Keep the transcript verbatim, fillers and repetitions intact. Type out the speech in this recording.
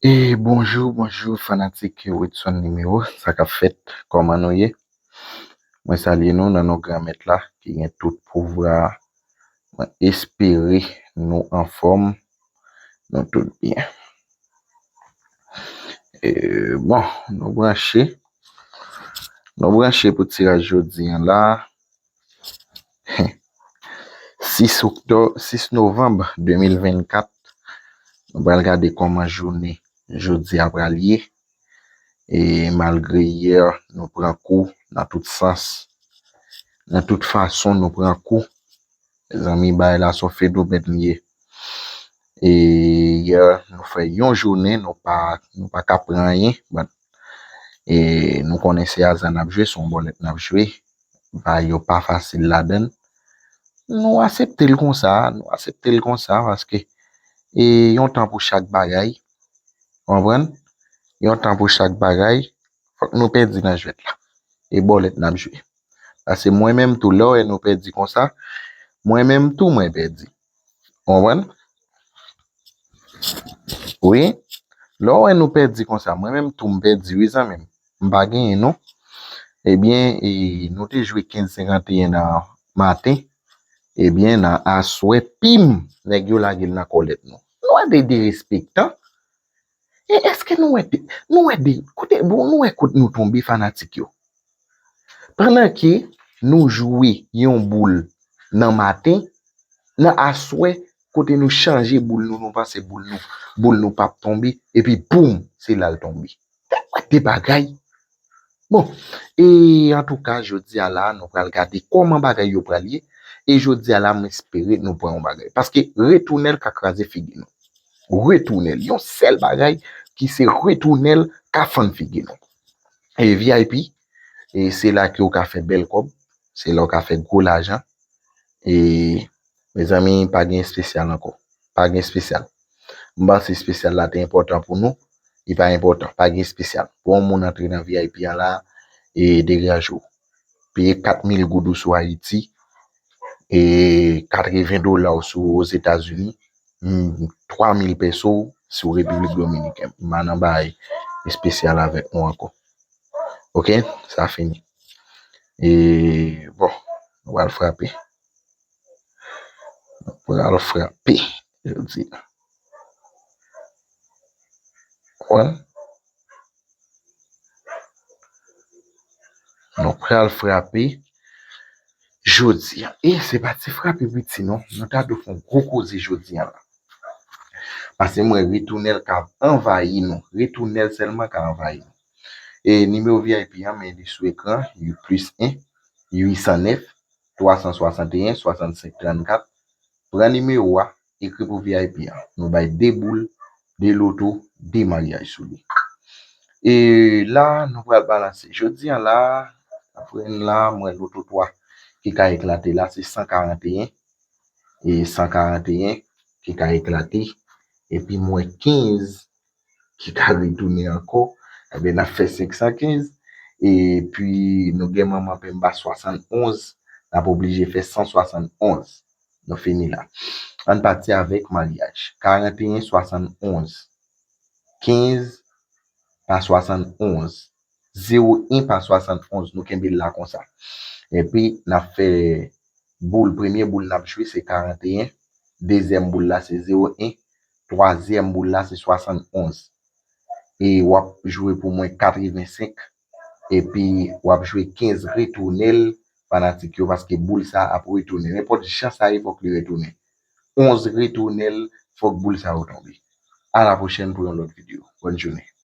E bonjou, bonjou, fanatik Ritson Nimewo, sa k ap fèt, kòman nou ye? Mwen salye nou nan non Granmèt la, ki gen tout pouvwa a. Mwen espere nou anfòm, nou tout byen. E, bon, nou branche, nou branche pou tiraj jodi a la. Sis oktòb, sis novanm de mil vennkat, nou pral gade kòman jounen jodi a pral ye. E malgre yè nou pran kou nan tout sans, nan tout fason nou pran kou. Mezanmi, bagay la se yon fenomèn li ye. E yè nou fè yon jounen, nou pa, nou pa ka pran anyen. Bon, e nou konnen se aza n ap jwe, se yon bòlèt n ap jwe. Bagay yo pa fasil ladan l. Nou aksepte l konsa, nou aksepte l konsa, paske e yon tan pou chak bagay. Konprann? Yon tan pou chak bagay. Fòk nou pèdi nan jwèt la. E bòlèt n ap jwe. Paske mwen menm tou, lè w wè nou pèdi konsa, mwen menm tou mwen pèdi. Konprann? Wi. Lè w wè nou pèdi konsa, mwen menm tou m pèdi, wi, zanmi m. M pa genyen, non. Ebyen, e, nou te jwe kenz senkanteyen nan maten. Ebyen, nan aswè, pim, nèg yo lage l nan kòlèt nou. Nou wè de derespektan. E èske nou wè de, nou wè de, kote, bon, nou wè kote nou tonbe, fanatik yo? Pandan ke nou jwe yon boul nan maten, nan aswè, kote nou chanje boul nou, nou panse boul nou, boul nou p ap tonbe, epi boum, se la l tonbe. Tèlman de bagay. Bon, e antouka, jodi a la, nou pral gade kòman bagay yo pral ye. E jodi a la, m espere nou pran yon bagay. Paske retounèl ka kraze figi nou. Retounèl. Yon sèl bagay ki se retounèl ka fann figi nou. E V I P, e se la ke w ka fè bèl kòb, se la w ka fè gwo lajan. E, mezanmi, pa gen espesyal ankò. Pa gen espesyal. M panse espesyal la te enpòtan pou nou. Li pa enpòtan. Pa gen espesyal. Pou yon moun antre nan V I P a la, e degaje w. Peye kat mil goud ou sou Ayiti, e katreven dola ou sou Ozetazini, mm, twa mil peso si w Repiblik Dominikèn. M pa nan bay espesyal avèk nou ankò. Oke? Sa fini. E, bon, nou pral frape. Nou pral frape jodi a. Wè? Nou pral frape jodi a. E se pa ti frape piti non. Nou ta dwe fè yon gwo koze jodi a la. Paske m wè retounèl ka anvayi nou. Retounèl sèlman ka anvayi nou. E nimewo V I P an, men li sou ekran, plis en, uit san nèf, twa san swasanteyen, swasannsenk trannkat. Pran nimewo a, ekri pou V I P an. Nou bay de boul, de loto, de maryaj sou li. E la, nou pral balanse. Jodi a la, apre n la, m wè loto twa ki ka eklate la, se san karanteyen. E san karanteyen ki ka eklate. Epi m wè kenz ki ka retounen ankò. Ebyen, n ap fè senk san kenz. Epi, nou gen manman penba swasannonz. N ap oblije fè san swasannonz. Nou fini la. Ann pati avèk maryaj. Karanteyen swasannonz. Kenz pa swasannonz. Zewo en pa swasannonz. Nou kenbe l la konsa. Epi, n ap fè boul, premye boul n ap jwe, se karanteyen. Dezyèm boul la, se zewo en. Twazyèm boul la, se swasannonz. E w ap jwe pou mwen katrevensenk. Epi, w ap jwe kenz, retounen l, fanatik yo, paske boul sa ap retounen. Nenpòt jan sa ye, fòk li retounen. Onz, retounen l, fòk boul sa yo tonbe. A la pwochèn pou yon lòt videyo. Bòn jounen.